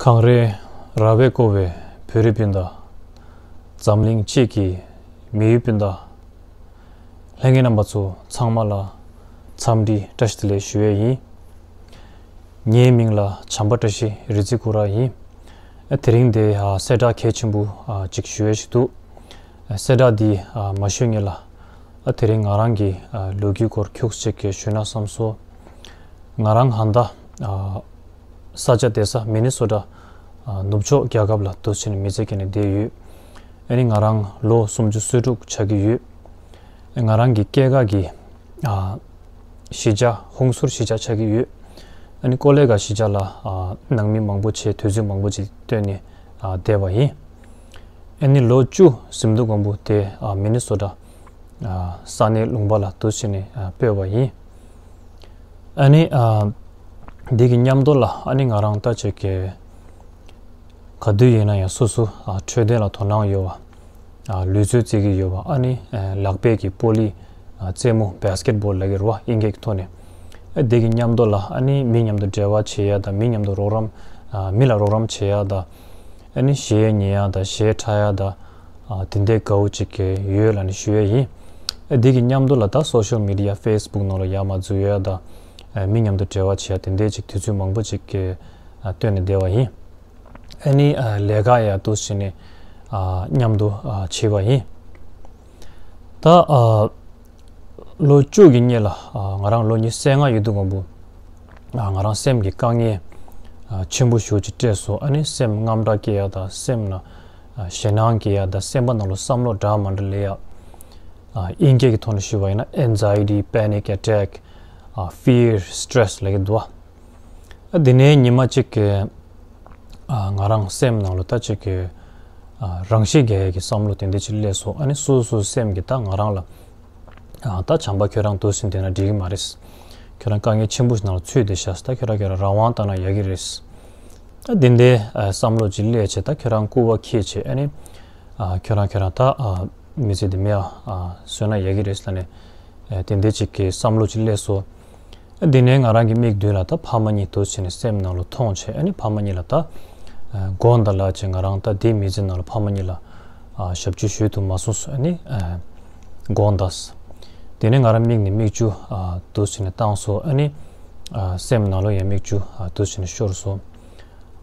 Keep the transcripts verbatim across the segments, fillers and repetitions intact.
གངས་རི་ར་བས་བསྐོར་བའི་བོད་རིགས་སྤུན་ཟླ། འཛམ་གླིང་སྤྱི་གི་མི་ཡུལ་སྤུན་ཟླ། ལྷན་རྒྱས་རྣམ་པ་ཚོ་ཚང་མ་ལ་འཚམས་འདྲི་བཀྲ་ཤིས་བདེ་ལེགས་ཞུ་ཡས་ཡིན། ངའི་མིང་ལ་བྱམས་པ་བཀྲ་ཤིས་རི་རྩེ་སྐུ་ར་ཡིན། ཨ་དེ་རིང་འདི་ཨ་གསལ་བསྒྲགས་གལ་ཆེན་པོ་ཨ་ཅིག་ཞུ་ཡས་ཞིག་འདུག་ཨ་གསལ་བསྒྲགས་འདི་ཨ་མ་ཞུས་སྔོན་ལ། ཨ་དེ་རིང་ང་རང་གི་ཨ་ལོ་རྒྱུས་སྐོར་ཁྱུག་ཅིག་གི་ཞུས་ན་བསམ་སོང་། ང་རང་ཧན་ད་ཨ་ས་ཆ་བསྡད་ས་མི་ནི་སོ་ཊ་ཨ་ནུབ་ཕྱོགས་རྒྱལ་ཁབ་ལ་འདུག་སེ་ནས་མི་ཚེ་སྐྱེལ་ནས་བསྡད་ཡོད། ཨ་ནི་ང་རང་ལོ་སུམ་ཅུ་སོ་དྲུག་ཆགས་ཀྱི་ཡོད། ང་རང་གི་སྐྱེས་སྐར་གྱི་ཨ་གཞིས་ཆགས་ཧུན་སུར་གཞིས་ཆགས་ཆགས་ཀྱི་ཡོད། ཨ་ནི་ཀོ་ལེ་གྷལ་གཞིས་ཆགས་ལ་ཨ་ནང་མི་མང་པོ་བྱས་དུས་ཚོད་མང་པོ་ཅིག་བཏོན་ནས་ཨ་བསྡད་པ་ཡིན། ཨ་ནི་ལོ་བཅུ་ཟིན་དུས་གོང་པོ་དེ་ཨ་མི་ནི་སོ་ཊ་ཨ་ས་གནས་ལུང་པ་ལ་འདུག་སེ་ནས་ཨ་སྤོས་པ་ཡིན། ཨ་ནི་ཨ་འདི་གི་མཉམ་དུ་ལ་ཨ་ནི་ང་རང་ད་ཅིག་གི་ག་དུས་ཡིན་ན་ཡང་སོ་སོ་ཨ་འཕྲོད་བསྟེན་ལ་དོ་སྣང་ཡོད་པ། ཨ་ལུས་རྩལ་རྩེ་གི་ཡོད་པ། ཨ་ནི་ཨ་ལག་པས་ཀྱི་པོ་ལི་ཨ་རྩེད་མོ་བྷ་སི་ཀེ་ཊི་བོལ་ལབ་ཀྱི་རེད་པ། དབྱིན་སྐད་ཀྱི་ཐོག་ནས། ཨ་དེ་གི་མཉམ་དུ་ལ་ཨ་ནི་མི་མཉམ་དུ་འབྲེལ་བ་བྱེད་ཡ་དང་མི་མཉམ་དུ་རོགས་རམ་ཨ་མི་ལ་རོགས་རམ་བྱེད་ཡ་དང་། ཨ་ནི་གཞས་ཉན་ཡ་དང་གཞས་འཁྲབ་ཡ་དང་། ཨ་དེ་འདྲའི་དགའ་བོ་ཅིག་གི་ཡོད་ལབ་ནས་ཞུ་ཡ་ཡིན། ཨ་དེ་གི་མཉམ་དུ་ལ་ད་སོ་ཤལ་མི་ཌི་ཡ་ཕེ་སི་བུག་ནང་ལ་ཡར་མར་འཛུལ་ཡ་དང་། ཨ་མི་མཉམ་དུ་འབྲེལ་བ་བྱེད་ཡ་དེ་འདྲའི་ཅིག་དུས་ཚོད་མང་པོ་ཅིག་གི་ཨ་བཏོན་ནས་བསྡད་པ་ཡིན། ཨ་ནི་ཨ་ལས་ཀ་ཡང་འདུག་སེ་ནས་ཨ་མཉམ་དུ་ཨ་བྱས་པ་ཡིན། ད་ཨ་ལོ་བཅུ་གི་སྔོན་ལ་ཨ་ང་རང་ལོ་ཉི་ཤུ་རྩ་ལྔ་ཡོད་དུས་གོང་པོ་ཨ་ང་རང་སེམས་ཀྱི་དཀའ་ངལ་ཨ་ཆེན་པོ་ཞེ་པོ་ཅིག་འཕྲད་སོང་། ཨ་ནི་སེམས་དངངས་སྐྲག་སྐྱེ་ཡ་དང་སེམས་ནང་ཨ་ཞེད་སྣང་སྐྱེ་ཡ་དང་སེམས་པ་ནང་ལ་བསམ་བློ་འདྲ་མི་འདྲ་སླེབས་ཡ། ཨ་དབྱིན་སྐད་ཀྱི་ཐོག་ནས་ཞུས་པ་ཡིན་ན་anxiety, panic attack, ཨ་fear, stress ལབ་ཀྱི་འདུག་པ། ཨ་དེ་ནས་ཉི་མ་གཅིག་གི་ཨ་ང་རང་སེམས་ནང་ལ་ད་ཅིག་གི་ཨ་རང་ཤི་རྒྱག་ཡས་ཀྱི་བསམ་བློ་དེ་འདྲ་ཅིག་སླེབས་སོང་། ཨ་ནི་སོ་སོའི་སེམས་ཀྱིས་ད་ང་རང་ལ་ཨ་ད་བྱམས་པ་ཁྱོད་རང་འདུག་སེ་བསྡད་ན་འགྲིག་གི་མ་རེད། ཁྱོད་རང་དཀའ་ངལ་ཆེན་པོ་ཞིག་ནང་ལ་ཚུད་བསྡད་ཤག་ད་ཁྱོད་རང་ཁྱོད་རང་རང་དབང་བཏང་ན་ཡག་གི་རེད། ཨ་དེ་འདྲའི་ཨ་བསམ་བློ་ཅིག་སླེབས་བྱས་ད་ཁྱོད་རང་སྐུར་བ་འཁྱེར་བྱས། ཨ་ནི་ཨ་ཁྱོད་རང་ཁྱོད་རང་ད་ཨ་མི་ཚེ་འདི་མེད་པ་ཨ་བཟོས་ན་ཡག་གི་རེད་ལབ་ནས་ཨ་དེ་འདྲའི་ཅིག་གི་བསམ་བློ་ཅིག་སླེབས་སོང་། ཨ་དེ་ནས་ང་རང་གི་མིག་མདུན་ལ་ད་ཕ་མ་གཉིས་འདུག་སེ་བྱས་ནས་སེམས་ནང་ལ་མཐོང་བྱས། ཨ་ནི་ཕ་མ་གཉིས་ལ་ད་ཨ་དགོངས་དག་ལབ་བྱས། ང་རང་ད་འདིའི་མི་ཚེ་ནང་ལ་ཕ་མ་གཉིས་ལ་ཨ་ཞབས་ཕྱི་ཞུ་ཐུབ་མ་སོང་ཟེར། ཨ་ནི་ཨ་དགོངས་དག་ཟེར། དེ་ནས་ང་རང་མིག་ནས་མིག་ཆུ་ཨ་འདུག་སེ་བྱས་ནས་བཏང་སོང་། ཨ་ནི་ཨ་སེམས་ནང་ལ་ཡང་མིག་ཆུ་ཨ་འདུག་སེ་བྱས་ནས་ཤོར་སོང་།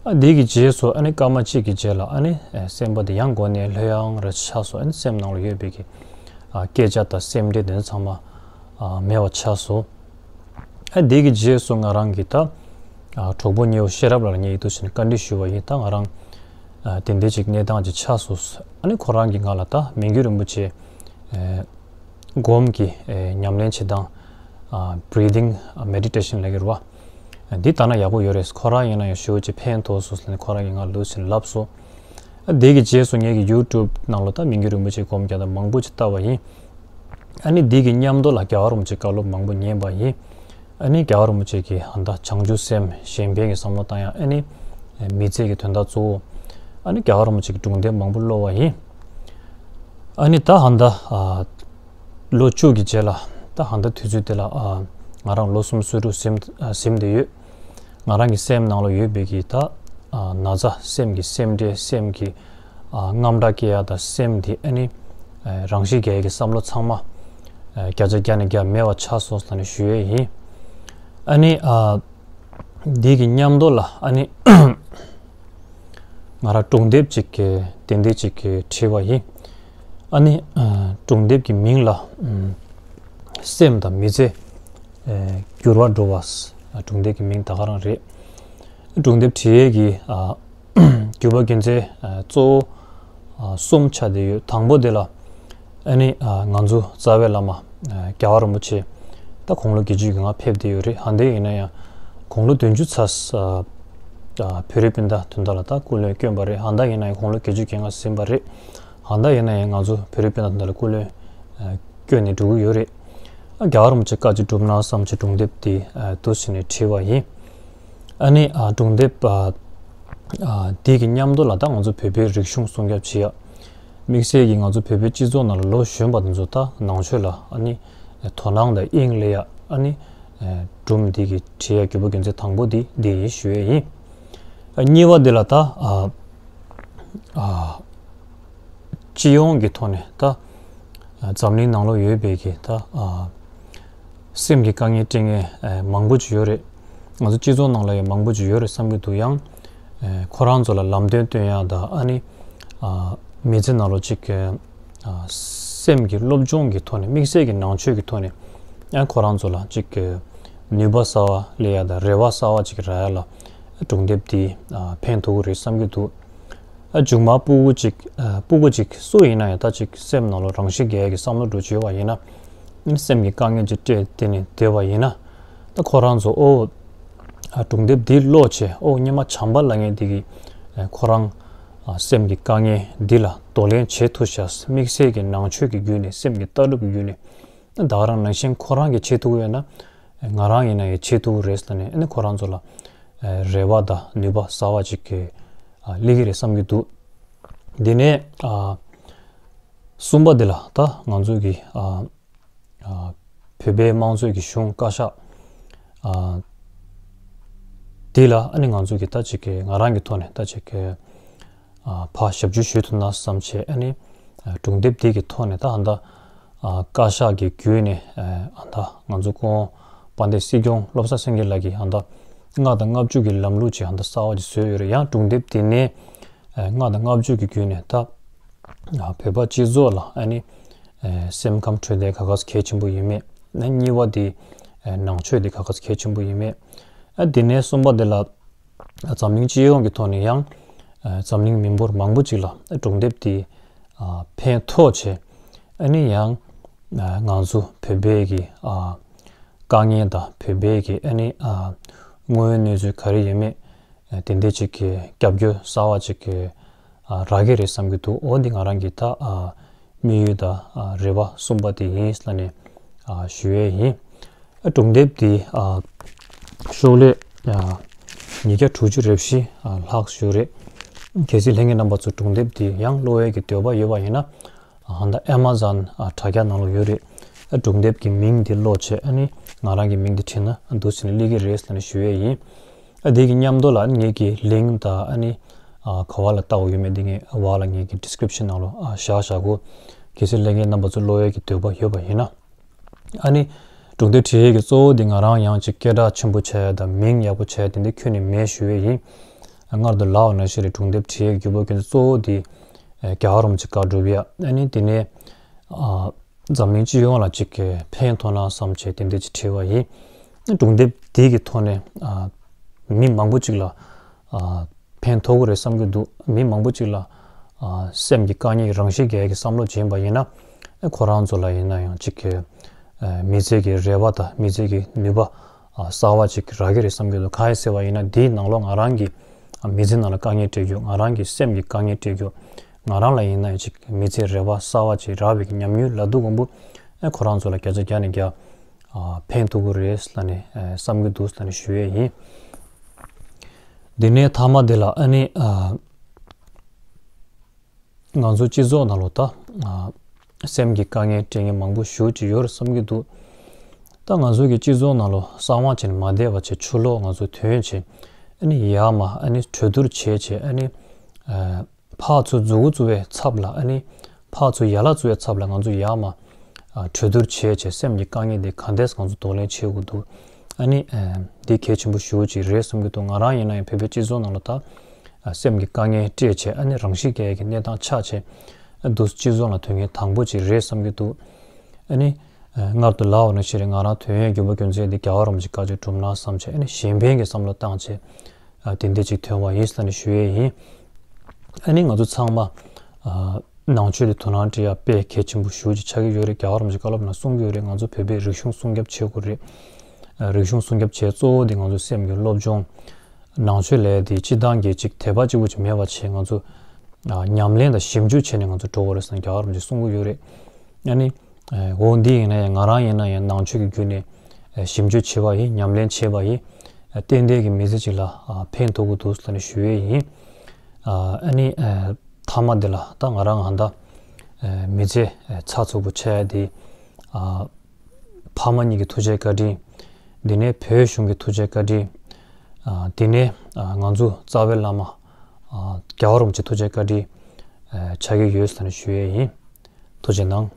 ཨ་འདི་གི་རྗེས་སུ་ཨ་ནི་སྐར་མ་གཅིག་གི་རྗེས་ལ་ཨ་ནི་ཨ་སེམས་པ་དེ་ཡང་མགོ་ནས་ལྷོད་ཡངས་རེ་ཆགས་སོང་། ཨ་ནི་སེམས་ནང་ལ་ཡོད་པའི་གི་ཨ་སྐད་ཆ་དང་སེམས་ཁྲལ་དེ་ཚོ་ཚང་མ་ཨ་མེད་པ་ཆགས་སོང་། ཨ་འདི་གི་རྗེས་སུ་ང་རང་གི་ད་ཨ་གྲོགས་པོ་ཉེ་བོ་ཤེས་རབ་ལགས་ལ་ངས་འདུག་སེ་བྱས་ནས་བཀའ་འདྲི་ཞུས་པ་ཡིན། ད་ང་རང་ཨ་དེ་འདྲའི་ཅིག་གནས་སྟངས་ཅིག་ཆགས་སོང་། ཨ་ནི་ཁོ་རང་གིས་ང་ལ་ད་མི་འགྱུར་རིན་པོ་ཆེ་ཨ་སྒོམ་གྱི་ཨེ་ཉམས་ལེན་བྱེད་སྟངས། ཨ་breathing ཨ་meditation ལབ་ཀྱི་རེད་པ། ཨ་འདི་ལྟ་ན་ཡག་པོ་ཡོད་རེད། ཁོ་རང་ཡིན་ན་ཡང་ཞེ་པོ་ཅིག་ཕན་ཐོགས་སོང་ཟེར་ནས་ཁོ་རང་གིས་ང་ལ་འདུག་སེ་ལབ་སོང་། ཨ་འདི་གི་རྗེས་སུ་ངེད་ཀྱི་ཡུ་ཊུབ་ནང་ལ་ད་མི་འགྱུར་རིན་པོ་ཆེའི་སྒོམ་རྒྱག་སྟངས་མང་པོ་ཅིག་བལྟས་པ་ཡིན། ཨ་ནི་འདི་གི་མཉམ་དུ་ལ་རྒྱལ་བ་རིན་པོ་ཆེའི་བཀའ་སློབ་མང་པོ་ཉན་པ་ཡིན། ཨ་ནི་རྒྱལ་བ་རིན་པོ་ཆེ་གིས་ཨ་ད་བྱང་ཆུབ་སེམས་གཞན་ཕན་གྱི་བསམ་བློ་བཏང་ཡ། ཨ་ནི་མི་ཚེ་གི་དོན་དག་གཙོ་བོ། ཨ་ནི་རྒྱལ་བ་རིན་པོ་ཆེ་གི་སྒྲུང་དེབ་མང་པོ་ཀློག་པ་ཡིན། ཨ་ནི་ད་ཨ་ད་ཨ་ལོ་བཅུ་གི་རྗེས་ལ་ད་ཨ་ད་དུས་ཚོད་དེ་ལ་ཨ་ང་རང་ལོ་སུམ་ཅུ་སོ་དྲུག་ཟིན་ཨ་ཟིན་བསྡད་ཡོད། ང་རང་གི་སེམས་ནང་ལ་ཡོད་པའི་གི་ད་ཨ་ན་ཚ་སེམས་ཀྱི་སེམས་ཁྲལ་སེམས་ཀྱི་ཨ་དངངས་སྐྲག་སྐྱེ་ཡ་ད་སེམས་དེ་ཨ་ནི་ཨ་རང་ཤི་རྒྱག་ཡ་གི་བསམ་བློ་ཚང་མ་ཨ་བརྒྱ་ཆ་བརྒྱ་ནས་བརྒྱ་མེད་པ་ཆགས་སོང་ཟེར་ནས་ཞུ་ཡས་ཡིན། ཨ་ནི་ཨ་འདི་གི་མཉམ་དུ་ལ་ཨ་ནི་ང་རང་སྒྲུང་དེབ་ཅིག་གི་དེ་འདྲ་ཅིག་གི་བྲིས་པ་ཡིན། ཨ་ནི་ཨ་སྒྲུང་དེབ་ཀྱི་མིང་ལ་ཨམ་སེམས་དང་མི་ཚེ་ཨེ་འགྱུར་བ་འགྲོ་བ། སྒྲུང་དེབ་ཀྱི་མིང་ད་ག་རང་རེད། སྒྲུང་དེབ་བྲིས་ཡས་ཀྱི་ཨ་རྒྱུ་བ་རྒྱུ་མཚན་ཨ་གཙོ་བོ་ཨ་གསུམ་ཆགས་བསྡད་ཡོད། དང་པོ་དེ་ལ་ཨ་ནི་ཨ་ང་ཚོ་རྩ་བའི་བླ་མ་ཨ་རྒྱལ་བ་རིན་པོ་ཆེ་ད་དགུང་ལོ་བརྒྱད་ཅུ་གི་ང་ཕེབས་བསྡད་ཡོད་རེད། ཧ་འདི་ཡིན་ན་ཡང་དགུང་ལོ་བདུན་ཅུ་ཚར་ཨ་ཨ་བོད་རིགས་སྤུན་ཟླ་དོན་དག་ལ་ད་སྐུ་ལས་བསྐྱོན་པ་རེད། ཧ་འདི་ཡིན་ན་ཡང་དགུང་ལོ་བརྒྱད་ཅུ་གྱ་ལྔ་ཟིན་པ་རེད། ཧ་འདི་ཡིན་ན་ཡང་ང་ཚོ་བོད་རིགས་སྤུན་ཟླ་དོན་དག་ལ་སྐུ་ལས་ཨ་བསྐྱོན་ནས་འགྲོ་གི་ཡོད་རེད། ཨ་རྒྱལ་བ་རིན་པོ་ཆེ་བཀའ་ཅིག་སྒྲུབ་ན་བསམ་བྱས་སྒྲུང་དེབ་དེ་ཨ་འདུག་སེ་ནས་བྲིས་པ་ཡིན། ཨ་ནི་ཨ་སྒྲུང་དེབ་ཨ་ཨ་དེ་གི་མཉམ་དུ་ལ་ད་ང་ཚོ་བོད་པའི་རིག་གཞུང་སྲུང་སྐྱོབ་བྱེད་ཡ། དམིགས་བསལ་གྱིས་ང་ཚོ་བོད་པའི་སྤྱི་ཚོགས་ནང་ལ་ལོ་གཞོན་པ་དེ་ཚོ་ད་ནང་ཆོས་ལ་ཨ་ནི་དོ་སྣང་དང་དབྱིངས་སླེབས་ཡ། ཨ་ནི་ཨ་སྒྲུང་དེ་གི་བྲིས་ཡ་རྒྱུ་བ་རྒྱུ་མཚན་དང་པོ་དེ་འདི་ཡིན་ཞུ་ཡས་ཡིན། གཉིས་པ་འདི་ལ་ད་ཨ་ཨ་སྤྱི་ཡོངས་ཀྱི་ཐོག་ནས་ད་ཨ་འཛམ་གླིང་ནང་ལོགས་ཡོད་པའི་གི་ད་ཨ་སེམས་ཀྱི་དཀའ་ངལ་སྤྲད་མཁན་ཨ་མང་པོ་ཅིག་ཡོད་རེད། ང་ཚོ་སྤྱི་ཚོགས་ནང་ལ་ཡང་མང་པོ་ཅིག་ཡོད་རེད་བསམ་གྱི་འདུག། ཡང་ཨ་ཁོ་རང་ཚོ་ལ་ལམ་སྟོན་སྟོན་ཡག་དང་ཨ་ནི་ཨ་མི་ཚེ་ནང་ལོགས་ཅིག་གི་ཨ་སེམས་ཀྱི་སློབ་སྦྱོང་གི་ཐོག་ནས་དམིགས་བསལ་གྱི་ནང་ཆོས་ཀྱི་ཐོག་ནས་ཡང་ཁོ་རང་ཚོ་ལ་ཅིག་གི་ནུས་པ་གསར་བ་སླེབས་ཡག་དང་རེ་བ་གསར་བ་ཅིག་རག་ཡག་ལ་སྒྲུང་དེབ་དེ་ཨ་ཕན་ཐོགས་ཀྱི་རེད་བསམ་གྱི་འདུག། ཨ་མཇུག་མ་སྤུ་གུ་ཅིག་ཨ་སྤུ་གུ་ཅིག་སུ་ཡིན་ན་ཡང་ད་ཅིག་སེམས་ནང་ལ་རང་ཤི་རྒྱག་ཡག་གི་བསམ་བློ་འདྲ་ཅིག་ཡོད་པ་ཡིན་ན། སེམས་ཀྱི་དཀའ་ངལ་ཅིག་སྤྲད་དེ་ནས་བསྡད་པ་ཡིན་ན། ད་ཁོ་རང་ཚོ་ཨོ་ཨ་སྒྲུང་དེབ་འདི་ཀློག་བྱས་ཨོ་སྔོན་མ་བྱམས་པ་ལབ་མཁན་འདི་གིས་ཨ་ཁོ་རང་ཨ་སེམས་ཀྱི་དཀའ་ངལ་འདི་ལ་གདོང་ལེན་བྱེད་ཐུབ་ཤག། དམིགས་བསལ་གྱི་ནང་ཆོས་ཀྱི་བརྒྱུད་ནས་སེམས་ཀྱི་ལྟ་གྲུབ་ཀྱི་བརྒྱུད་ནས། ད་ག་རང་ནང་བཞིན་ཁོ་རང་གིས་བྱེད་ཐུབ་ཀྱི་ཡོད་ན། ང་རང་ཡིན་ན་ཡང་བྱེད་ཐུབ་ཀྱི་རེད་ཟེར་ནས་ཨ་ནི་ཁོ་རང་ཚོ་ལ་ཨ་རེ་བ་དང་ནུས་པ་གསར་བ་ཅིག་གི་ཨ་སླེབས་ཀྱི་རེད་བསམ་གྱི་འདུག། འདི་ནས་ཨ་གསུམ་པ་འདི་ལ་ད་ང་ཚོ་གི་ཨ་ཨ་བོད་པའི་དམངས་གཙོའི་གི་གཞུང་བཀའ་ཤག་ཨ་འདི་ལ་ཨ་ནི་ང་ཚོ་གི་ད་ཅིག་གི་ང་རང་གི་ཐོག་ནས་ད་ཅིག་གི་ཨ་ཕར་ཞབས་ཞུ་ཞུ་ཐུབ་ན་བསམ་བྱས། ཨ་ནི་ཨ་སྒྲུང་དེབ་འདི་གི་ཐོག་ནས་ད་ཨ་ད་ཨ་བཀའ་ཤག་གི་བརྒྱུད་ནས་ཨ་ད་ང་ཚོ་སྐུ་ངོ་དཔལ་ལྡན་སྲིད་སྐྱོང་བློ་བཟང་སེང་གེ་ལགས་ཀྱིས་ཨ་ད་ལྔ་དང་ལྔ་བཅུ་གི་ལམ་ལུགས་ཅིག་ཨ་ད་གསར་བ་ཅིག་བཟོས་ཡོད་རེད། ཡང་སྒྲུང་དེབ་འདི་ནས་ཨ་ལྔ་དང་ལྔ་བཅུ་གི་བརྒྱུད་ནས་ད་ཨ་བོད་པ་སྤྱི་ཚོགས་ལ་ཨ་ནི་ཨ་སེམས་ཁམས་འཕྲོད་བསྟེན་ག་ག་ཚོད་གལ་ཆེན་པོ་ཡིན་མེད། ཨ་གཉིས་པ་དེ་ཨ་ནང་ཆོས་དེ་ག་ག་ཚོད་གལ་ཆེན་པོ་ཡིན་མེད། ཨ་དེ་ནས་གསུམ་པ་དེ་ལ་འཛམ་གླིང་སྤྱི་ཡོངས་ཀྱི་ཐོག་ནས་ཡང་འཛམ་གླིང་མི་འབོར་མང་པོ་ཅིག་ལ་སྒྲུང་དེབ་དེ་ཕན་ཐོགས་བྱས། ཨ་ནི་ཡང་ང་ཚོ་བོད་པའི་གི་དཀའ་ངལ་དང་བོད་པའི་གི་ཨ་ནི་དངོས་ཡོད་གནས་ཚུལ་ག་རེ་ཡོད་མེད་དེ་འདྲ་ཅིག་གི་རྒྱབ་སྐྱོར་གསར་བ་ཅིག་གི་རག་གི་རེད་བསམ་གྱི་འདུག། འོ་འདི་ང་རང་གི་ད་དམིགས་ཡུལ་དང་རེ་བ་གསུམ་པ་དེ་ཡིན་ལབ་ནས་ཞུ་ཡས་ཡིན། སྒྲུང་དེབ་འདི་ཤོག་ལྷེ་ཉིས་བརྒྱ་དྲུག་ཅུ་རེ་བཞི་ལྷག་ཞུ་རེད། གལ་སྲིད་ལྷན་རྒྱས་རྣམ་པ་ཚོ་སྒྲུང་དེབ་འདི་ཡང་ཀློག་ཡས་ཀྱི་འདོད་པ་ཡོད་པ་ཡིན་ན། ཧན་ད་ཨེ་མ་ཛོན་དྲ་རྒྱ་ནང་ལ་ཡོད་རེད། སྒྲུང་དེབ་ཀྱི་མིང་འདི་ཀློག་བྱས་ཨ་ནི་ང་རང་གི་མིང་འདི་བྲིས་ན་འདུག་ཟེར་ནས་སླེབས་ཀྱི་རེད་ཟེར་ནས་ཞུ་ཡས་ཡིན། ཨ་དེ་གི་མཉམ་དུ་ལ་ངེད་ཀྱི་ལིང་དང་ཨ་ནི་ཨ་ག་བ་ལ་ལྟ་བ་ཡོད་མེད་འདི་ངས་བ་ལ་ངེད་ཀྱི་ཌི་སི་ཀི་རིབ་ཤན་ནང་ལ་ཨ་བཞག་བཞག་གོ། གལ་སྲིད་ལྷན་རྒྱས་རྣམ་པ་ཚོ་ཀློག་ཡས་ཀྱི་འདོད་པ་ཡོད་པ་ཡིན་ན། ཨ་ནི་སྒྲུང་དེབ་བྲིས་ཡས་ཀྱི་གཙོ་བོ་འདི་ང་རང་ཡང་ཅིག་སྐད་གྲགས་ཆེན་པོ་བྱས་ཡས་དང་མིང་ཡག་པོ་བྱས་ཡས་དེ་འདྲ་ཁྱོན་ནས་མེད་ཞུ་ཡས་ཡིན། སྔར་དུ་ལབ་པ་ནང་བཞིན་རེད། སྒྲུང་དེབ་བྲིས་ཡས་ཀྱི་རྒྱུ་བ་རྒྱུ་མཚན་གཙོ་བོ་འདི་རྒྱལ་བ་རིན་པོ་ཆེ་བཀའ་སྒྲུབ་ཡས་ཨ་ནི་དེ་ནས་ཨ། འཛམ་གླིང་སྤྱི་ཡོངས་ལ་ཅིག་གི་ཕན་ཐོགས་ན་བསམ་བྱས་དེ་འདྲ་ཅིག་བྲིས་པ་ཡིན། སྒྲུང་དེབ་དེ་གི་ཐོག་ནས་ཨ་མི་མང་པོ་ཅིག་ལ་ཨ་ཕན་ཐོགས་ཀྱི་རེད་བསམ་གྱི་འདུག། མི་མང་པོ་ཅིག་ལ་ཨ་སེམས་ཀྱི་དཀའ་ངལ་རང་ཤི་རྒྱག་ཡས་ཀྱི་བསམ་བློ་བྱིན་པ་ཡིན་ན། ཨ་ཁོ་རང་ཚོ་ལ་ཡིན་ན་ཡང་ཅིག་གི་ཨ་མི་ཚེ་གི་རེ་བ་དང་མི་ཚེ་གི་ནུས་པ་ཨ་གསར་བ་ཅིག་རག་གི་རེད་བསམ་གྱི་འདུག། གང་ཡིན་ཟེར་བ་ཡིན་ན་དེའི་ནང་ལོགས་ང་རང་གི་མི་ཚེ་ནང་ལ་དཀའ་ངལ་འཕྲད་རྒྱུ། ང་རང་གི་སེམས་ཀྱི་དཀའ་ངལ་འཕྲད་རྒྱུ། ང་རང་ལ་ཡིན་ན་ཡང་ཅིག་མི་ཚེ་རེ་བ་གསར་བ་ཅིག་རག་པའི་གི་ཉམས་མྱོང་ལ་དུ་མགོན་པོ་ཨེ་ཁོ་རང་ཚོ་ལ་བརྒྱ་ཆ་བརྒྱ་ནས་བརྒྱ་ཨ་ཕན་ཐོགས་ཀྱི་རེད་ལབ་ནས་ཨེ་བསམ་གྱི་འདུག་ལབ་ནས་ཞུ་ཡས་ཡིན། འདི་ནས་མཐའ་མ་འདི་ལ་ཨ་ནི་ཨ་ང་ཚོ་སྤྱི་ཚོགས་ནང་ལོགས་ད་ཨ་སེམས་ཀྱི་དཀའ་ངལ་འཕྲད་མཁན་མང་པོ་ཞེ་ཅིག་ཡོད་རེད་བསམ་གྱི་འདུག། ད་ང་ཚོ་གི་སྤྱི་ཚོགས་ནང་ལོགས་གསང་བ་བྱས་ནས་མ་བསྡད་པ་བྱས་ཕྱི་ལོགས་ང་ཚོ་ཐོན་བྱས་ཨ་ནི་ཡར་མར་ཨ་ནི་གྲོས་བསྡུར་བྱས་བྱས་ཨ་ནི་ཨ་ཕར་ཚུར་མཛུབ་གུ་བཙུགས་པའི་ཚབ་ལ་ཨ་ནི་ཕར་ཚུར་ཡན་ལག་བཙུགས་པའི་ཚབ་ལ་ང་ཚོ་ཡར་མར་ཨ་གྲོས་བསྡུར་བྱས་བྱས་སེམས་ཀྱི་དཀའ་ངལ་དེ་ག་འདྲས་ང་ཚོ་གདོང་ལེན་བྱེད་དགོས་འདུག། ཨ་ནི་ཨ་འདི་གལ་ཆེན་པོ་ཞེ་ཅིག་རེད་བསམ་གྱི་འདུག། ང་རང་ཡིན་ན་ཡང་བོད་པའི་སྤྱི་ཚོགས་ནང་ལ་ད་ཨ་སེམས་ཀྱི་དཀའ་ངལ་སྤྲད་བྱས་ཨ་ནི་རང་ཤི་རྒྱག་ཡས་ཀྱི་གནས་སྟངས་ཆགས་བྱས་ཨ་འདུག་སྤྱི་ཚོགས་ནང་ཐོན་མཁན་དང་པོ་ཅིག་རེད་བསམ་གྱི་འདུག། ཨ་ནི་ཨ་སྔར་དུ་ལབ་པ་ནང་བཞིན་རེད། ང་རང་ཐོན་ཡས་རྒྱུ་བ་རྒྱུ་མཚན་འདི་རྒྱལ་བ་རིན་པོ་ཆེ་བཀའ་ཆོས་སྒྲུབ་ན་བསམ་བྱས་ཨ་ནི་གཞན་ཕན་གྱི་བསམ་བློ་བཏང་བྱས་ཨ་དེ་འདྲས་ཅིག་ཐོན་པ་ཡིན་ཟེར་ནས་ཞུ་ཡས་ཡིན། ཨ་ནི་ང་ཚོ་ཚང་མ་ཨ་ནང་ཆོས་ལ་དོ་སྣང་སྤྲད་ཡ་དཔེ་གལ་ཆེན་པོ་ཞེ་ཅིག་ཆགས་ཀྱི་ཡོད་རེད། རྒྱལ་བ་རིན་པོ་ཆེ་བཀའ་སློབ་ནང་གསུང་གི་ཡོད་རེད། ང་ཚོ་བོད་པའི་རིག་གཞུང་སྲུང་སྐྱོབ་བྱེད་དགོས་རེད། ཨ་རིག་གཞུང་སྲུང་སྐྱོབ་བྱས་གཙོ་བོ་དེ་ང་ཚོ་སེམས་ཀྱི་སློབ་སྦྱོང་། ནང་ཆོས་ལས་དེ་སྤྱི་བཏང་གི་ཅིག་དད་པ་གཅིག་པུ་ཅིག་མེད་པ་བྱས་ང་ཚོ་ཨ་ཉམས་ལེན་དང་ཞིབ་འཇུག་བྱས་ནས་ང་ཚོ་འགྲོ་དགོས་རེད་ཟེར་ནས་རྒྱལ་བ་རིན་པོ་ཆེས་གསུང་གི་ཡོད་རེད། ཨ་ནི་ཨ་འོ་འདི་ཡིན་ན་ཡང་ང་རང་ཡིན་ན་ཡང་ནང་ཆོས་ཀྱི་བརྒྱུད་ནས་ཨ་ཞིབ་འཇུག་བྱས་པ་ཡིན། ཉམས་ལེན་བྱས་པ་ཡིན། ཨ་ཏན་ཏན་གྱི་མི་ཚེ་གཅིག་ལ་ཨ་ཕན་ཐོགས་ཀྱི་འདུག་ལབ་ནས་ཞུ་ཡས་ཡིན། ཨ་ཨ་ནི་ཨ་མཐའ་མ་འདི་ལ་ད་ང་རང་ཧན་ད་ཨ་མི་ཚེ་ཨ་ཚགས་ཚུད་པོ་ཆགས་ཡ་དེ་ཨ་ཕ་མ་གཉིས་ཀྱི་ཐུགས་རྗེ་བཀའ་དྲིན། འདི་ནས་བོད་གཞུང་གི་ཐུགས་རྗེ་བཀའ་དྲིན། དེ་ནས་ང་ཚོ་རྩ་བའི་བླ་མ་རྒྱལ་བ་རིན་པོ་ཆེ་ཐུགས་རྗེ་བཀའ་དྲིན་ཆགས་ཀྱི་ཡོད་ཟེར་ནས་ཞུ་ཡས་ཡིན། ཐུགས་རྗེ་གནང་།